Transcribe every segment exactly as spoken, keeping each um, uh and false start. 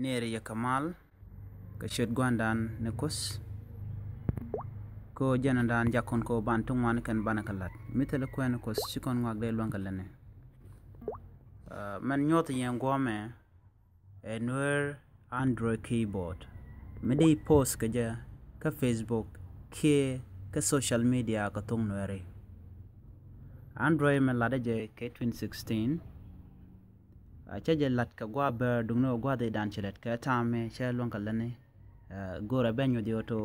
Nɛɛri yɛ kɛ mal kɛ ciöt Gua̱ndan ni Kuoth. Kɛ ɣöö jɛn dan jakɔn kɛ ɣöö ban ti ŋuan kɛn banɛ kɛ la̱t mi thilɛ kuɛn Kuoth ci kɔn ŋuak dee luäŋ kɛ lätni. Mɛn nyuɔth yɛn guɔmɛ ɛ Nuer Android keyboard mi dee post kɛ jɛ kä Facebook kiɛ kä social media kɛ thoŋ Nuɛri. Android mɛ latdä jɛ kɛ twenty sixteen. A cä jɛ lat kɛ gua̱a̱ bär duŋni ɣöö gua̱a̱ dhicdan ci lät kɛ ta̱a̱ mɛ cä luäŋ kɛ lätni. Go̱o̱rɛ bɛ nyuɔth yɛ ɣöö to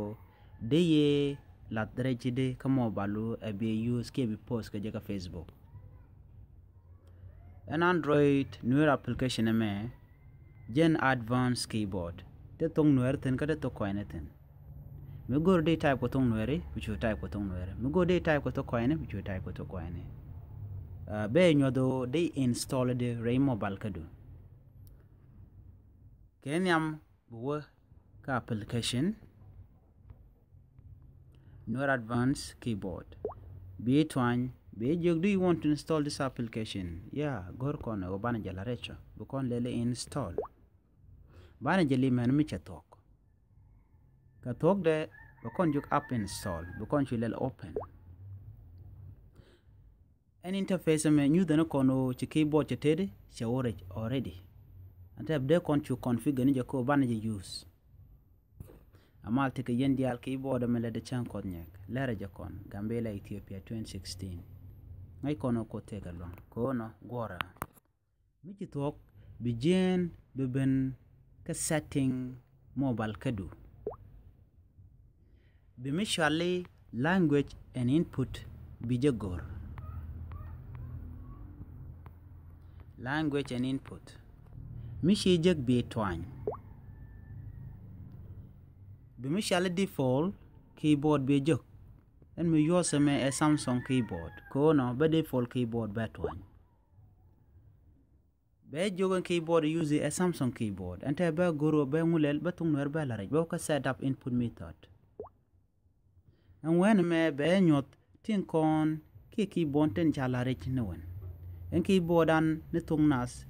dee yɛ lath rɛy ci dee kä mobile ɛ bi use kiɛ bi post kɛ jɛ kä Facebook. Ɛn Android Nuer application ɛmɛ jɛn advanced keyboard, te thoŋ Nuɛri thi̱n kä te thoŋ kɔ̱a̱cni thi̱n. Mi go̱o̱ri dee type kɛ thoŋ Nuɛri, bi cu type kɛ thoŋ Nuɛri. Mi go̱o̱ri dee type kɛ thoŋ kɔ̱a̱cni, bi cu type kɛ thoŋ kɔ̱a̱cni. Bɛ nyuɔth ɣöö dee install di rɛy mobile kädu. Kɛ nhiam bi wä kä application Nuer Advanced Keyboard. Bi tuany, bi jiök, do you want to install this application? Yeah, go̱r kɔn ɣöö banɛ jɛ la̱t rɛcɔ bi kɔn lɛli install. Banɛ jɛ limɛn mi cɛ thuɔ̱k. Kɛ thuɔ̱kdɛ bɛ kɔn jiök app install, bi kɔn cu lɛl open. Ɛn interface ɛmɛ nyuthɛ ni kɔn ɣöö ci keyboard cɛ teti cɛ wä rɛc already. Ɛn tɛ dee kɔn cu configure ni jɛ kɛ ɣöö banɛ jɛ use. Amal tekɛ yɛn diaal keyboard ɛmɛ lɛ dee cäŋ kɔth nyɛk lɛrɛ jɛ kɔn Gambella Ethiopia twenty sixteen. Ŋäc kɔn ɣöö kuoth tekɛ lua̱ŋ kɛ ɣöö nɔ guɔ̱rɛ. Mi ci thuɔ̱k bi jiɛɛn bi ben kä setting mobile kädu. Bi mi cɔali language and input bi jɛ go̱r. Language and input. Mi ci jek bi tuany. Bi mi cɔali default keyboard bi jek. Ɛn mi yuɔth ɛmɛ ɛ Samsung keyboard. Kɛ ɣöö nɔ bɛ default keyboard bɛ tuany. Bɛ jiök ɛn keyboard use ɛ Samsung keyboard. Ɛn tɛ bɛ go̱r ɣöö bɛ ŋu lɛl bɛ thoŋ Nuɛr bɛ la̱t rɛc bɛ wä kä set up input method. Ɛn wɛn ɛmɛ bɛ nyuɔth tin kɔn kiɛ keyboard tin ca la̱t rɛc ni wɛn. Ɛn keyboard an ni thoŋ nath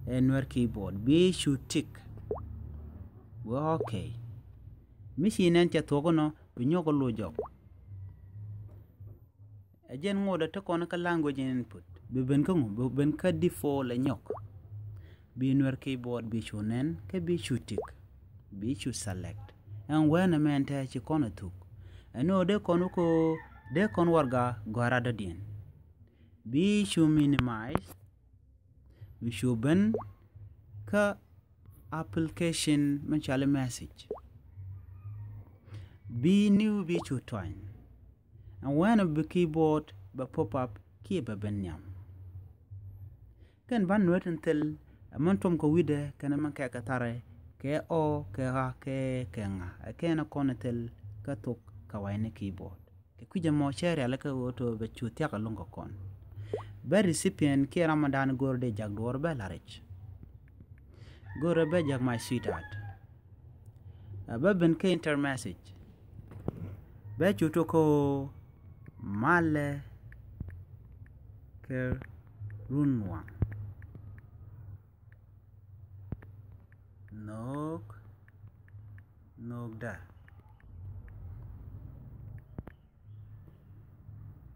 ɛ Nuɛr keyboard bi cu tick. Wee okay. Mi ci nɛn cɛ thuɔ̱k inɔ bi nyɔk ɛ loc jɔk. Ɛ jɛn ŋotdɛ te kɔn kä language input bi ben kä ŋu, bi ben kä default ɛ nyɔk. Bi Nuɛr keyboard bi cu nɛn kä bi cu tick, bi cu select. Ɛn wɛn ɛmɛn tɛ ci kɔn ɛ thuk. Ɛn ɣöö dee kɔn wä kɛ ɣöö dee kɔn warɛga gɔ̱a̱ra dɔ̱diɛn. Bi cu minimize, bi cu ben kä application mi cɔali message. Bi new bi cu tuany. Ɛn wɛn bi keyboard bɛ pop up kiɛ bɛ ben nhiam. Kɛn ban Nuɛr tin thil ɛmɛn tuɔm kɛ wi̱dɛ kɛn ɛmɛn kɛ kɛ tharɛ kɛ ɔ kɛ ɣa kɛ kɛ ŋa ɛ kɛn ɛ kɔn thil kä thok kɛ wayni keyboard. Kɛ kui̱c ɛmɔ cɛ rialikä ɣöö to bɛ cu thia̱k ɛlɔ̱ŋ kɛ kɔn. Bɛ recipient kiɛ ram ɛ dan go̱o̱r dee jak duɔ̱ɔ̱r bɛ la̱t rɛc. Go̱o̱r bɛ jak my sweetheart. Ɛ bɛ ben kä enter message. Bɛ cu tok kä ɣöö malɛ kɛ run waŋ. Nhök, nhökdä.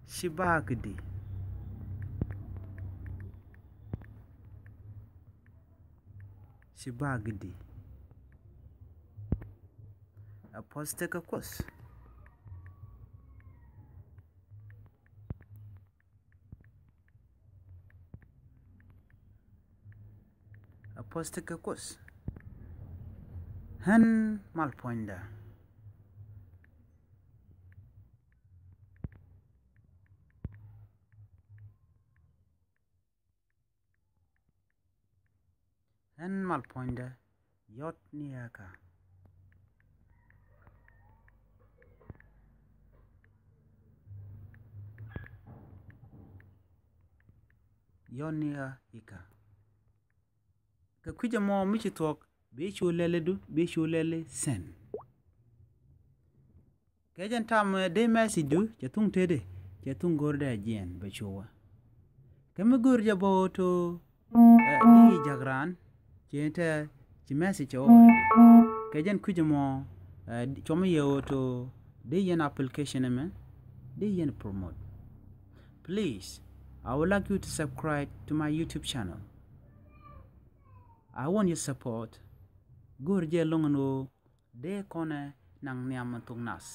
Ci bak di. Ci bak di. A post kä Kuoth. A post kä Kuoth. Ɣän mal puɔ̱nydä. Ɣän mal puɔ̱nydä yɔt ni ɣä kä. Yɔt ni ɣä ikä. Kɛ kui̱c ɛmɔ mi ci thuɔ̱k bi cu lɛli du, bi cu lɛli send. Kɛ jɛn tam dee message du cɛ thuŋ tëëdɛ cɛ thuŋ go̱r dee jiɛn bɛ cu wä. Kɛ mi go̱r jɛ bä ɣöö to ni jak raan cɛ tɛ Ci message ɔ already. Kɛ jɛn kui̱c mɔ, eh, cuɔmɔ yɛ ɣöö to dee yɛn application ɛmɛ dee yɛn promote. Please, I would like you to subscribe to my YouTube channel. I want your support. Go̱o̱r jɛ loŋ ɛn ɣöö dee kɔnɛ naŋ nhiam mi thok nath.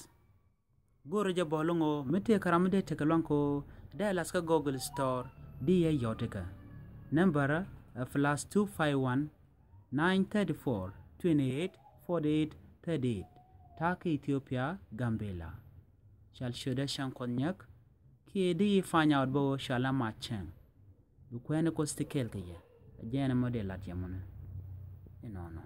Go̱o̱rä jɛ bä loŋ ɣöö mi tëë kä ram mi dee tekɛ luaŋ kɛ ɣöö dee lath kä Google Store di yɛ yɔt ikä. Nambärä ɛ plus two five one, nine thirty four, twenty eight, forty eight, thirty eight. Ta̱a̱ kä Ethiopia, Gambela. Cal ciötdä cäŋ Kuɔth Nyäk kiɛ di yi find out bä ɣöö cal a mac cäŋ. Bi kuɛɛni Kuoth ti kɛɛl kɛ yɛ. Ɛ jɛn ɛmɔ dee lat yɛ mɔnɛ. Inɔnɔ.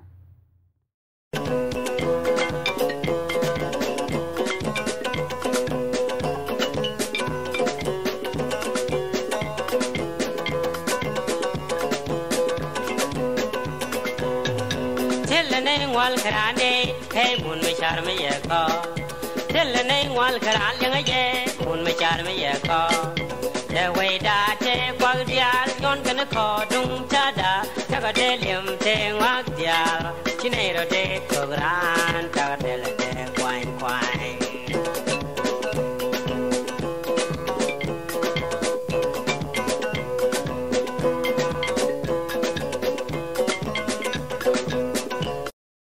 Thilɛ ni ŋual kɛ raan dee kɛ mun mi car mi yɛ kɔ. Thilɛ ni ŋual kɛ raan liɛŋɛ jɛ mun mi car mi yɛ kɔ. Dee wecda tëë kuak diaal nyɔn kɛn kɔ duŋ cada. Cakɔ dee liɛm tëë ŋuak diaal ci nɛy rɔ dee kök raan cakɔ dee lɛ dee kuany kuany.